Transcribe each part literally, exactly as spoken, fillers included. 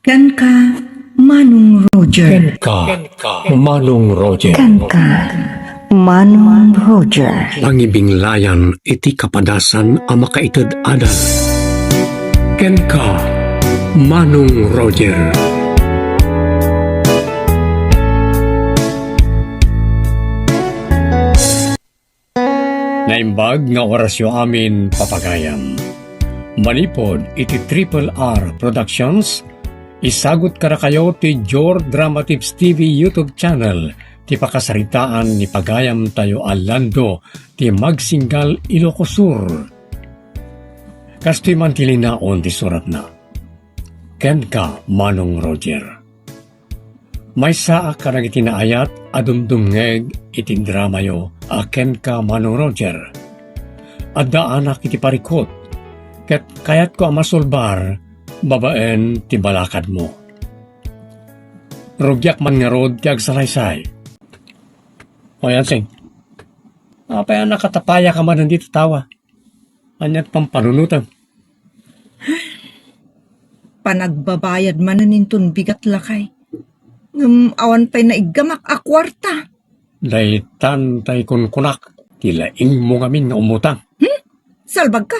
Kenka, Manong Roger. Kenka, Manong Roger. Kenka, Manong Roger. Pangibinglayan iti kapadasan a makaited adal. Kenka, Manong Roger. Naimbag nga orasyo amin, papagayam. Manipud iti Triple R Productions, isagut kadakayo ti Jor Drama Tips T V YouTube channel ti pakasaritaan ni pagayamtayo a Lando ti Magsinggal, Ilocos Sur. Kastoy man ti linaon ti suratna. Kenka, Manong Roger. Maysaak kadagiti naayat a dumdumngeg iti dramayo a Kenka, Manong Roger. Addaanak iti parikut, ket kayatko a masulbar babaen ti balakadmo. Rugiak man ngarud ti agsalaysay. O, Yansing, apay a nakatapayaka manen dita tawa? Ania ti pampanunotem? Panagbabayad manen inton bigat, lakay. Ngem awan pay naiggamak a kuarta. Daytan tay kunkunak, ti laingmo ngamin nga umutang. Hmm? Salbagka.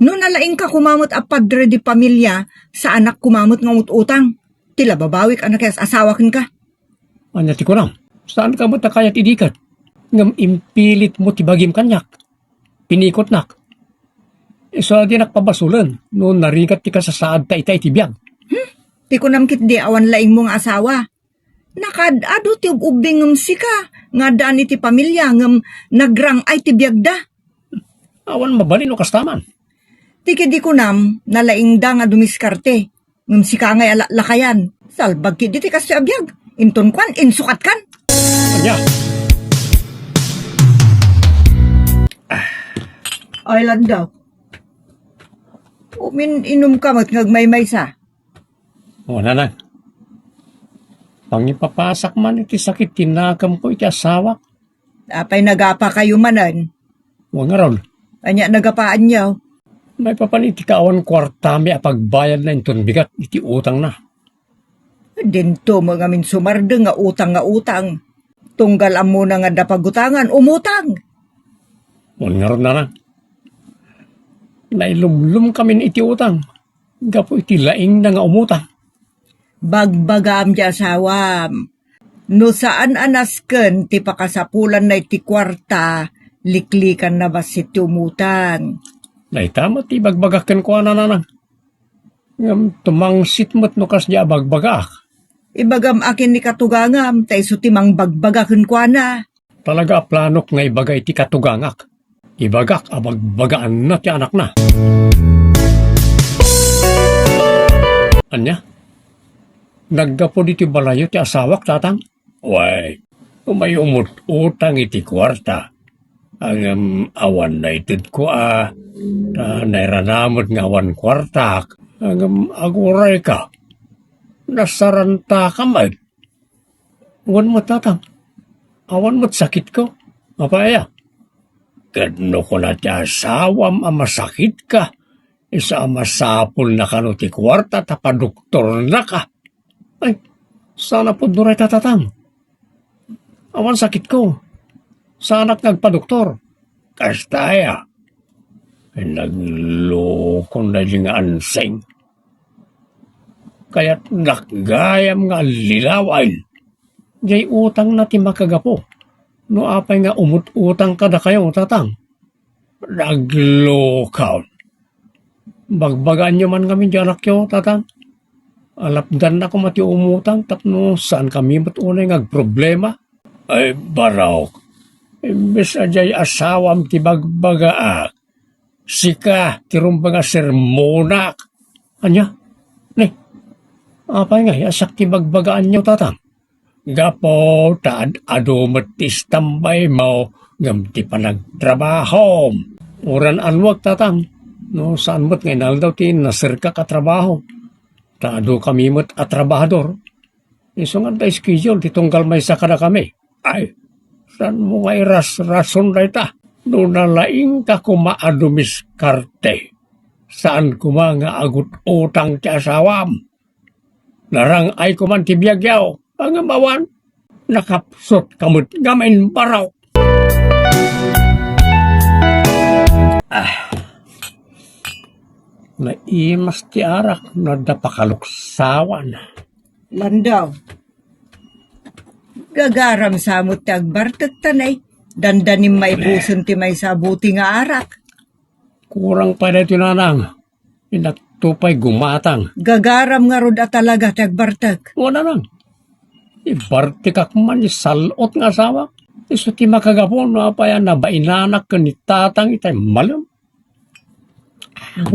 No nalaingka koma met a padre de pamilia, saanak koma met nga umut-utang. Ti la babawik a nakias-asawa kenka. Ania ti kunam? Saanka met a kayat idiket? Ngem impilitmo ti bagim kaniak. Pinikotnak. Isu a dinak pabasolen no narigat ti kasasaadta ita iti biag. Hmm? Ti kunam ketdi awan laingmo nga asawa. Nakaad-adu ti ug-ubbing ngem sika nga addaan iti pamilia ngem nagrang-ay ti biagda. Awan mabalin no kasta man. Ti ketdi kunam, nalaingda nga dumiskarte. Ngem sika ngay a laklakayan. Salbag ketdi ti kastoy a biag. Inton kuan, insukatkan. Ania? Ay, Lando. Umin-inumka met nga agmaymaysa. O, nanang. Pangipapasak man iti sakit ti nakemko iti asawak. Apay nagapakayo manen? Wen ngarud. Ania nagapaanyo? Maipapan iti kaawan kuartami a pagbayadna inton bigat iti utangna. Dinto met ngamin sumardeng nga utang nga utang. Tunggal ammona nga adda pagutangan, umutang. Wen ngarud, nanang. Nailumlomkamin iti utang gapu iti laingna nga umutang. Bagbagaam ti asawam. No saan a nasken ti pakasapulanna iti kuarta, liklikanna bassit ti umutang. Dayta met ti ibagbagak kenkuana, nanang. Ngem tumangsit met no kasdiay a bagbagaak. Ibagam a ken ni katugangam, ta isu ti mangbagbaga kenkuana. Talaga a planok nga ibaga iti katugangak. Ibagak a bagbagaanna ti anakna. Ania? Naggapu ditoy balayyo ti asawak, tatang? Wen, umay umut-utang iti kuarta. Ngem awan naitedko a, ta nairana met nga awan kuartak. Ngem agurayka. Nasarantaka met. Wen met, tatang. Awan met sakitko. Apay aya? Ket no kuna ti asawam a masakitka, isu a masapulna kano ti kuarta ta padoktornaka. Ay, saan a pudno dayta, tatang. Awan sakitko. Saanak nga agpadoktor. Kasta aya? Ay, naglokon daydi nga anseng. Kayatnak gayam nga allilawan. Jay utangna ti makagapu. No apay nga umut-utang kadakayo, tatang. Naglukaw. Bagbagaanyo man ngamin ti anakyo, tatang. Alapdanna koma ti umutang tapno saankami met unay nga agproblema. Ay, barok. Imbes a jay asawam ti bagbagaak, sika ti rumbeng a sermonak. Ania? Ni, apay ngay a siak ti bagbagaanyo, tatang? Gapu ta ad-adu met ti istambaymo ngem ti panagtrabahom. Uray annuak, tatang, no saan met nga inaldaw ti naserkak a trabaho. Ta adukami met a trabahador. Isu nga adda schedule ti tunggal maysa kadakami. Ay, saanmo nga irasrason dayta? No nalaingka koma a dumiskarte, saan koma nga agut-utang ti asawam. Narang-ayko man ti biagyo. Ngem awan, nakapsutka met nga maimbarok. Ah, naimas ti arak no adda pakaluksawan. Lando, gagaram sa met ti agbartekta, nay. Dandanim maibusen ti maysa a buti nga arak. Kurang pay daytoy, nanang. Innak to pay gumatang. Gagaram ngarud a talaga ti agbartek. Wen, nanang. Ibartekak man ti sal-ot nga asawak. Isu ti makagapu no apay a nabainanak ken ni tatang itay malem.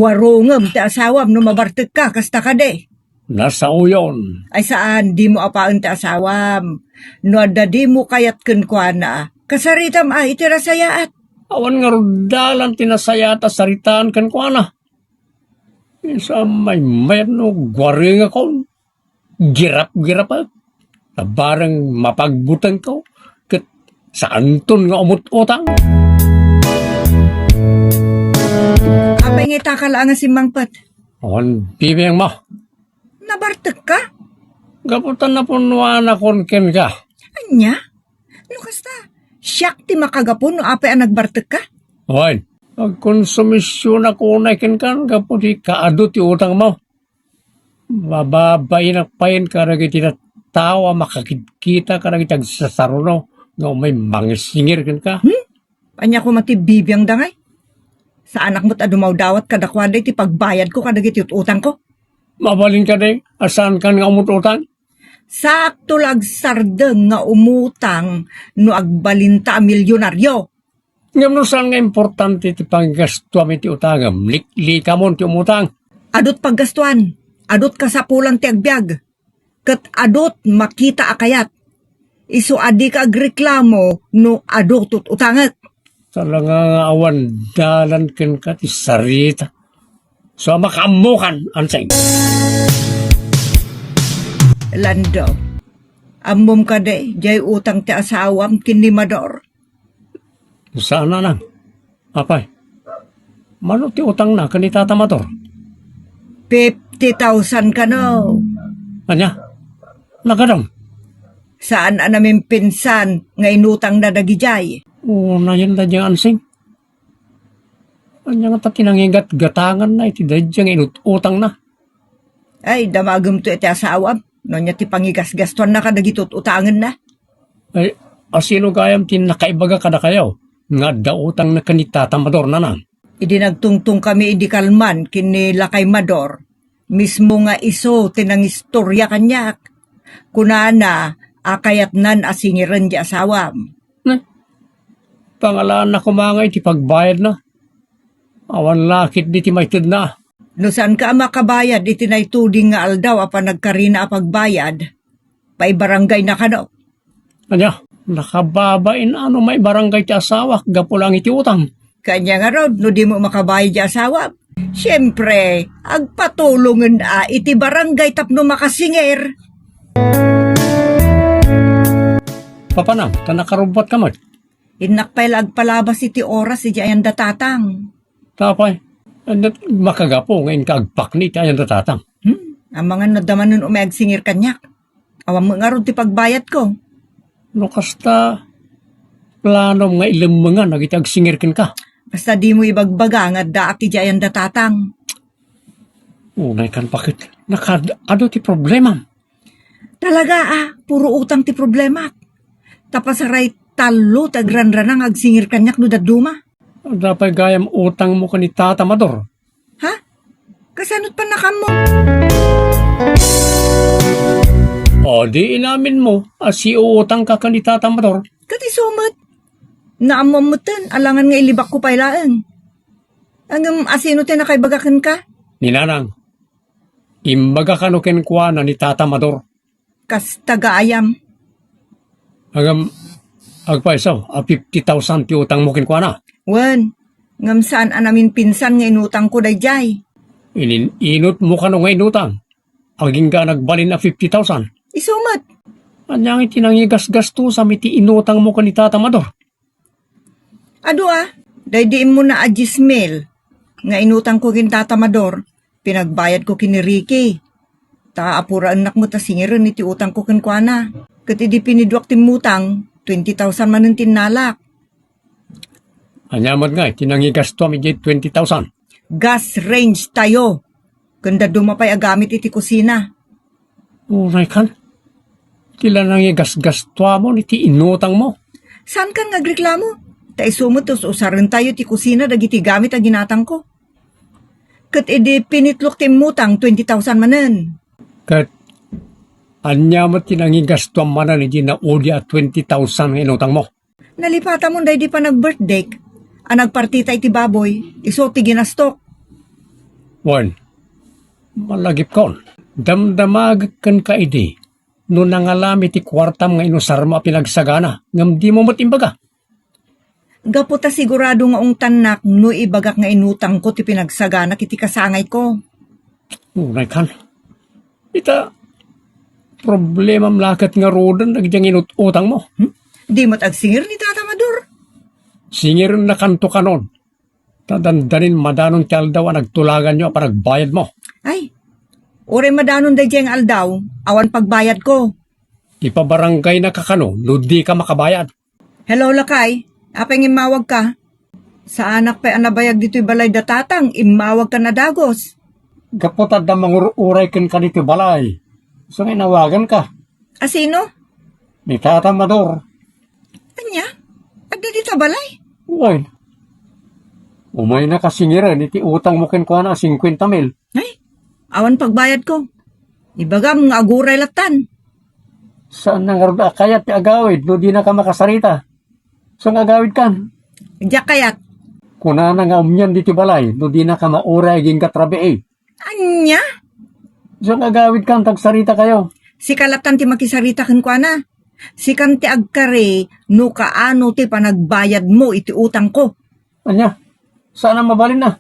Warungem ti asawam no mabartekka, kasta kadi? Nasaoyon. Ay saan, dimo apaen ti asawam. No adda dimo kayat kenkuana, kasaritam a iti nasayaat. Awan ngarud dalan ti nasayaat a saritaan kenkuana. Isu a maymayat no guarengakon. Girap-girapek. Bareng mapagbutengko. Ket saanton nga umut-utang. Apay nga itaka la nga simmangpet? Awan bibiangmo. Nabartekka? Gapu ta napunnoanakon kenka. Ania? No kasta, siak ti makagapu no apay a nagbartekka? Wen, agkonsumisionak unay kenka gapu ti kaadu ti utangmo. Mababainak payen kadagiti tattao a makakidkita kadagiti agsasaruno nga umay mangisingir kenka. Hmm? Ania koma ti bibiangda ngay? Saanak met a dumawdawat kadakuada iti pagbayadko kadagiti ut-utangko. Mabalin kadi a saankan nga umut-utang? Saakto la agsardeng nga umutang no agbalinta a milionario. Ngem no saan nga importante ti panggastuam iti utangem, liklikamon ti umutang. Adut paggastuan, adut kasapulan ti agbiag, ket adut makita a kayat. Isu a dika agreklamo no adu ti ut-utangek. Talaga nga awan dalan kenka ti sarita. So, makaammokan, Ansing. Lando, ammom kadi, diay utang ti asawam ken ni Mador? Saan, nanang. Apay, mano ti utangna ken ni Tata Mador? Fifty thousand kano. Ania? Nagadam? Saan a namimpinsan nga inutangna dagidiay. Unayen daydiay, Ansing. Ania ngata ti nangigatgatanganna iti daydiay nga inut-utangna? Ay, damagem to iti asawam. No ania ti pangigasgastuanna kadagiti ut-utangenna? Ay, asino gayam ti nakaibaga kadakayo nga adda utangna ken ni Tata Mador, nanang? Idi nagtungtongkami idi kalman ken ni Lakay Mador, mismo nga isu ti nangistoria kaniak. Kunana a kayatnan a singiren ti asawam. Pangalaanna koma nga iti pagbayadna. Awan la ketdi ti maitedna. No saanka a makabayad iti naituding nga aldaw a panagkarina a pagbayad, paibaranggayna kano. Ania, nakababain a no maibaranggay ti asawak gapu laeng iti utang. Kaniana ngarud no dimo makabayad ti asawam? Siempre, agpatulongen a iti barangay tapno makasingir. Papanam, ta nakarubbuatka met. Innak pay la agpalabas iti oras idiay ayan da Tatang. Ta apay, ania ti makagapu nga inka agpakni iti ayan da Tatang? Hmm? Amangan no adda manen umay agsingir kaniak. Awan met ngarud ti pagbayadko. No kasta, planom nga ilemmengan dagiti agsingir kenka. Basta dimo ibagbaga nga addaak idiay ayan da Tatang. Unay kan bakit? Nakaad-adu ti problemam. Talaga a, puro utang ti problemak. Ta pasaray tallo ti agranranang agsingir kaniak no dadduma. Adda pay gayam utangmo ken ni Tata Mador. Ha? Kasano't pannakaammo? O, di inaminmo a siuutangka ken ni Tata Mador. Ket isu met. Naammoam metten, alangan nga ilibakko pay laeng. Ngem asino ti nakaibaga kenka? Ni Nanang. Imbaga kano kenkuana ni Tata Mador. Kasta gayam. Ngem, agpayso a fifty thousand ti utangmo kenkuana? Wen, ngem saan a namimpinsan nga inutangko daydiay. Inin-inutmo kano nga inutang? Agingga nagbalin a fifty thousand? Isu met. Ania nga iti nangigasgastusam iti inutangmo ken ni Tata Mador? Adu a, daydi immuna a diez mil nga inutangko ken Tata Mador, pinagbayadko ken ni Ricky. Ta apuraennak met a singiren iti utangko kenkuana. Ket idi piniduak timmutang, twenty thousand manen ti innalak. Ania met ngay ti nangigastuam idiay twenty thousand? Gas range tayo. Ken dadduma pay a gamit iti kusina. Uray kan, ti la nangigasgastuamon iti inutangmo. Saan kan nga agreklamo? Ta isu met us-usaren tayo ti kusina dagiti gamit a ginatangko. Ket idi pinitlok ti immutang, twenty thousand manen. Ket ania met ti nangigastuam manen idi naudi a twenty thousand nga inutangmo? Nalipatamon daydi panag-birthdayk a nagpartita iti baboy, isu ti ginastok. Wen, malagipkon. Damdamagek kenka idi no nangalam iti kuartam nga inusarmo a pinagsagana, ngem dimo met imbaga. Gapu ta sigurado nga ungtannak no ibagak nga inutangko ti pinagsaganak iti kasangayko. Unay kan. Ita, problemam la ket ngaruden dagiti inut-utangmo. Hmm? Di met agsingir ni Tata Amador. Singirennakanto kanon. Ta dandanin madanon ti aldaw a nagtulaganyo a panagbayadmo. Ay, uray madanon daydiay nga aldaw, awan pagbayadko. Ipabarangaynaka kano no dika makabayad. Hello, lakay. Apay nga immawagka? Saanak pay a nabayag ditoy balay da tatang, immawagkan a dagus. Gapu ta adda mangur-uray kenka ditoy balay. Isu nga inawaganka. A sino? Ni Tata Amador. Ania? Adda dita balay? Wen. Umaynaka singiren iti utangmo kenkuana a singkuenta mil. Ay, awan pagbayadko. Ibagam nga aguray lattan. Saanna ngarud a kayat ti agawid no dinaka makasarita? Isu nga agawidkan. Diak kayat. Kunana nga umian ditoy balay no dinaka mauray agingga ti rabii. Ania? Isu nga agawidkan, ta agsaritakayo. Sika lattan ti makisarita kenkuana. Sikan ti agkari no kaano ti panagbayadmo iti utangko. Ania? Saan a mabalin a?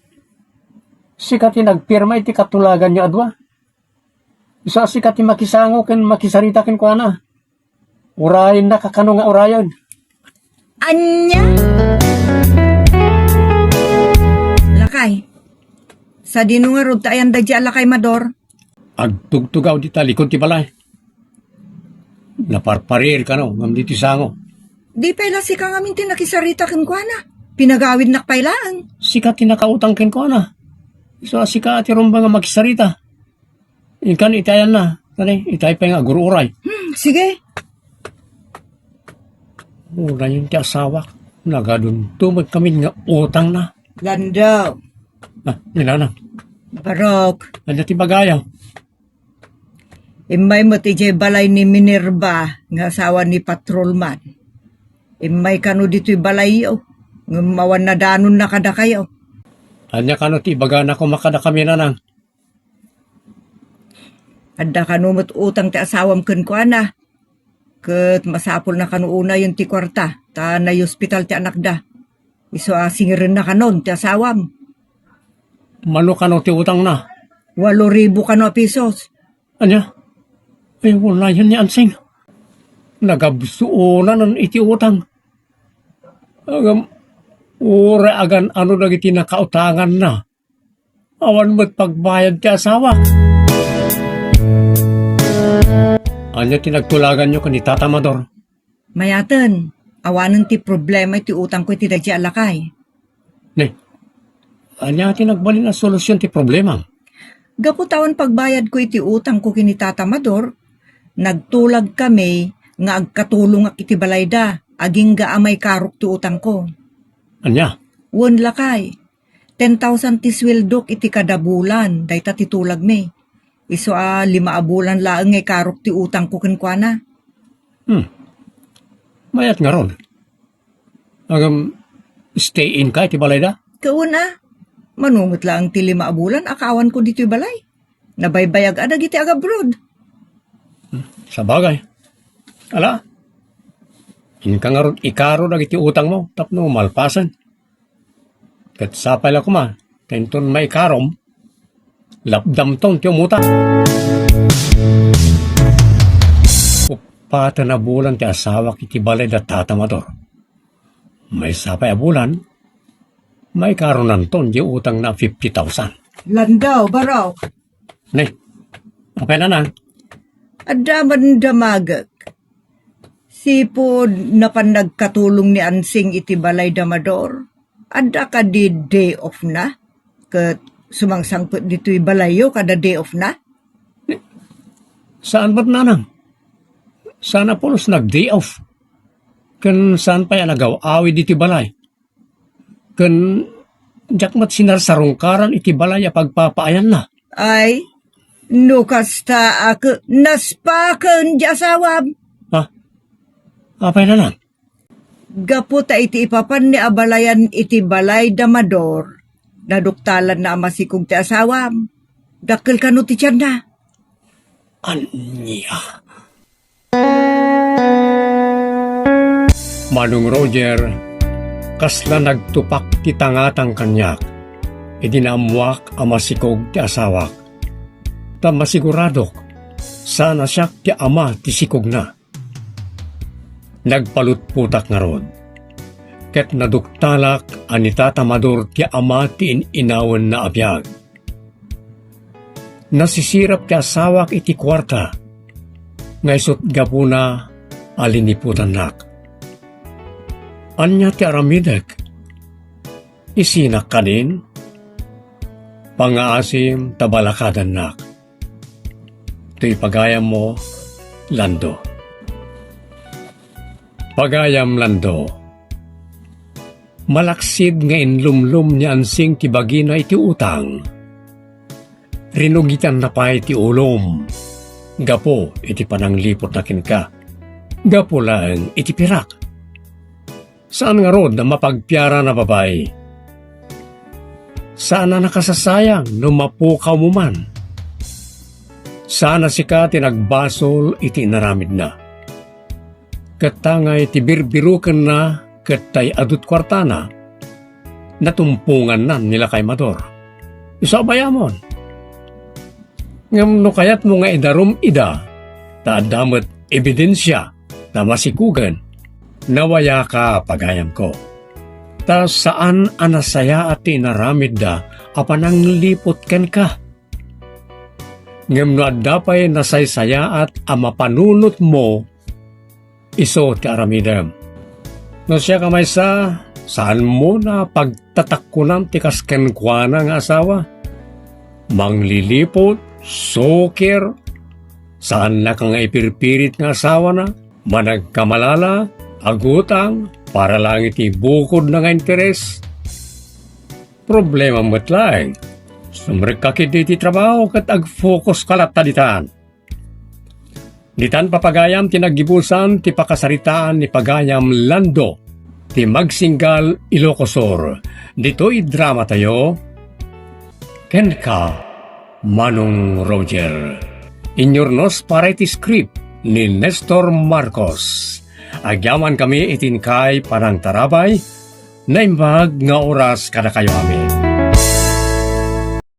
Sika ti nagpirma iti katulaganyo a dua. Isu a sika ti makisango ken makisarita kenkuana. Urayennaka kano nga urayen. Ania? Lakay, sadino ngarud ta ayan daydiay a lakay, Amador? Agtugtugaw dita likud ti balay. Naparparir kano ngem ditoy sango. Di pay la sika ngamin ti nakisarita kenkuana. Pinagawidnak pay laeng. Sika ti nakautang kenkuana. Isu a sika ti rumbeng nga makisarita. Inkan itayanna. Kani, itay pay nga agur-uray. Hmm, sige. Urayen ti asawak. Nagadunto met ngamin nga utangna. Lando. Ah, ni Nanang. Barok. Ania ti bagayo? Immay met idiay balay ni Minerva nga asawa ni Patrolman. Immay kano ditoy balayyo, ngem awan nadanonna kadakayo. Ania kano ti ibagana koma kadakami, Nanang? Adda kano met utang ti asawam kenkuana. Ket masapulna kano unayen ti kuarta, ta nayospital ti anakda. Isu a singirenna kanon ti asawam. Mano kano ti utangna? Walo ribu kano a pesos. Ania? Ay, unayen ni Ansing. Nagabsuonan iti utang. Agam, uray agan-ano dagiti nakautanganna. Awan met pagbayad ti asawa. Ania ti nagtulaganyo ken ni Tata Amador? Mayaten, awanen ti problema iti utangko iti daydiay a lakay. Ne, ania ti nagbalin a solusyon ti problema? Gapu ta awan pagbayadko iti utangko ken ni Tata Amador, nagtulagkami nga agkatulongak iti balayda, agingga a maikarok ti utangko. Ania? Wen, lakay. Ten thousand ti sueldok iti kada bulan, dayta ti tulagmi. Isu a lima a bulan laeng nga ikarok ti utangko kenkuana. Hmm. Mayat ngarud. Agam, stay in ka iti balayda? Kauna, mano met laeng ti lima a bulan a kaawanko ditoy balay. Nabaybayag a dagiti agabroad. Hmm, sabagay. Ala, inka ngarud ikaro dagiti utangmo tapno malpasen. Ket sapay la koma, ta inton maikarom, lapdamton ti umutang. Uppaten a bulan ti asawak iti balay da Tata Amador. Maysa pay a bulan, maikaronanton ti utangna a fifty thousand. Lando, Barok. Ne, Apay, Nanang? Adda man damagek. Sipud napan nagkatulong ni Ansing iti balay da Amador, adda kadi day off na? Ket sumangsangpet ditoy balayyo kada day off na? Saan met, Nanang? Saan a pulos nag-day off? Ken saan pay a nagaw-awid iti balay? Ken diak met sinarsarungkaran iti balay a pagpapaayanna. Ay, no kasta a ke-, naspaken ti asawam. Ha? Apay, Nanang? Gapu ta iti ipapan ni abalayan iti balay da Amador, naduktalanna a masikog ti asawam. Dakkel kano ti tianna. Ania? Manong Roger, kasla nagtupak ti tangatang kaniak idi naammoak a masikog ti asawak. Ta masiguradok, saan a siak ti ama ti sikogna. Nagpalutpotak ngarud, ket naduktalak a ni Tata Amador ti ama ti in-inawenna a biag. Nasisirap ti asawak iti kuarta, nga isut' gapuna a liniputannak. Ania ti aramidek? Isinak kadin? Pangngaasim ta balakadannak. Toy pagayammo, Lando. Pagayam, Lando. Malaksid nga inlumlom ni Ansing ti bagina iti utang, rinugitanna pay ti ulom gapu iti panangliputna kenka, gapu laeng iti pirak. Saan ngarud a mapagpiaran a babai. Saan a nakasasayang no mapukawmo man. Saan a sika ti nagbasol iti inaramidna. Ket tangay ti birbirukenna ket tay adut kuartana, natumpongannan ni lakay Amador. Isu a bayamon. Ngem no kayatmo nga idarum ida, ta adda met ebidensia ta masikugen, nawayaka, pagayamko. Ta saan a nasayaat ti inaramidda a panangliput kenka. Ngem no adda pay nasaysayaat a mapanunotmo, isu ti aramidem. No siak a maysa, saanmo a pagtatakkunan ti kas kenkuana nga asawa. Mangliliput, sukir, saannaka nga ipirpirit nga asawana, managkamalala, agutang, para laeng iti bukodna nga interes. Problema met laeng. Sumrekka ketdi iti trabaho ket agfokuska latta ditan. Ditan, papagayam, ti naggibusan ti pakasaritaan ni pagayam Lando, ti Magsinggal, Ilocos Sur. Ditoy dramatayo, Kenka, Manong Roger. Inyurnos para iti script ni Nestor Marcos. Agyamankami iti inkay panangtarabay, naimbag nga oras kadakayo amin.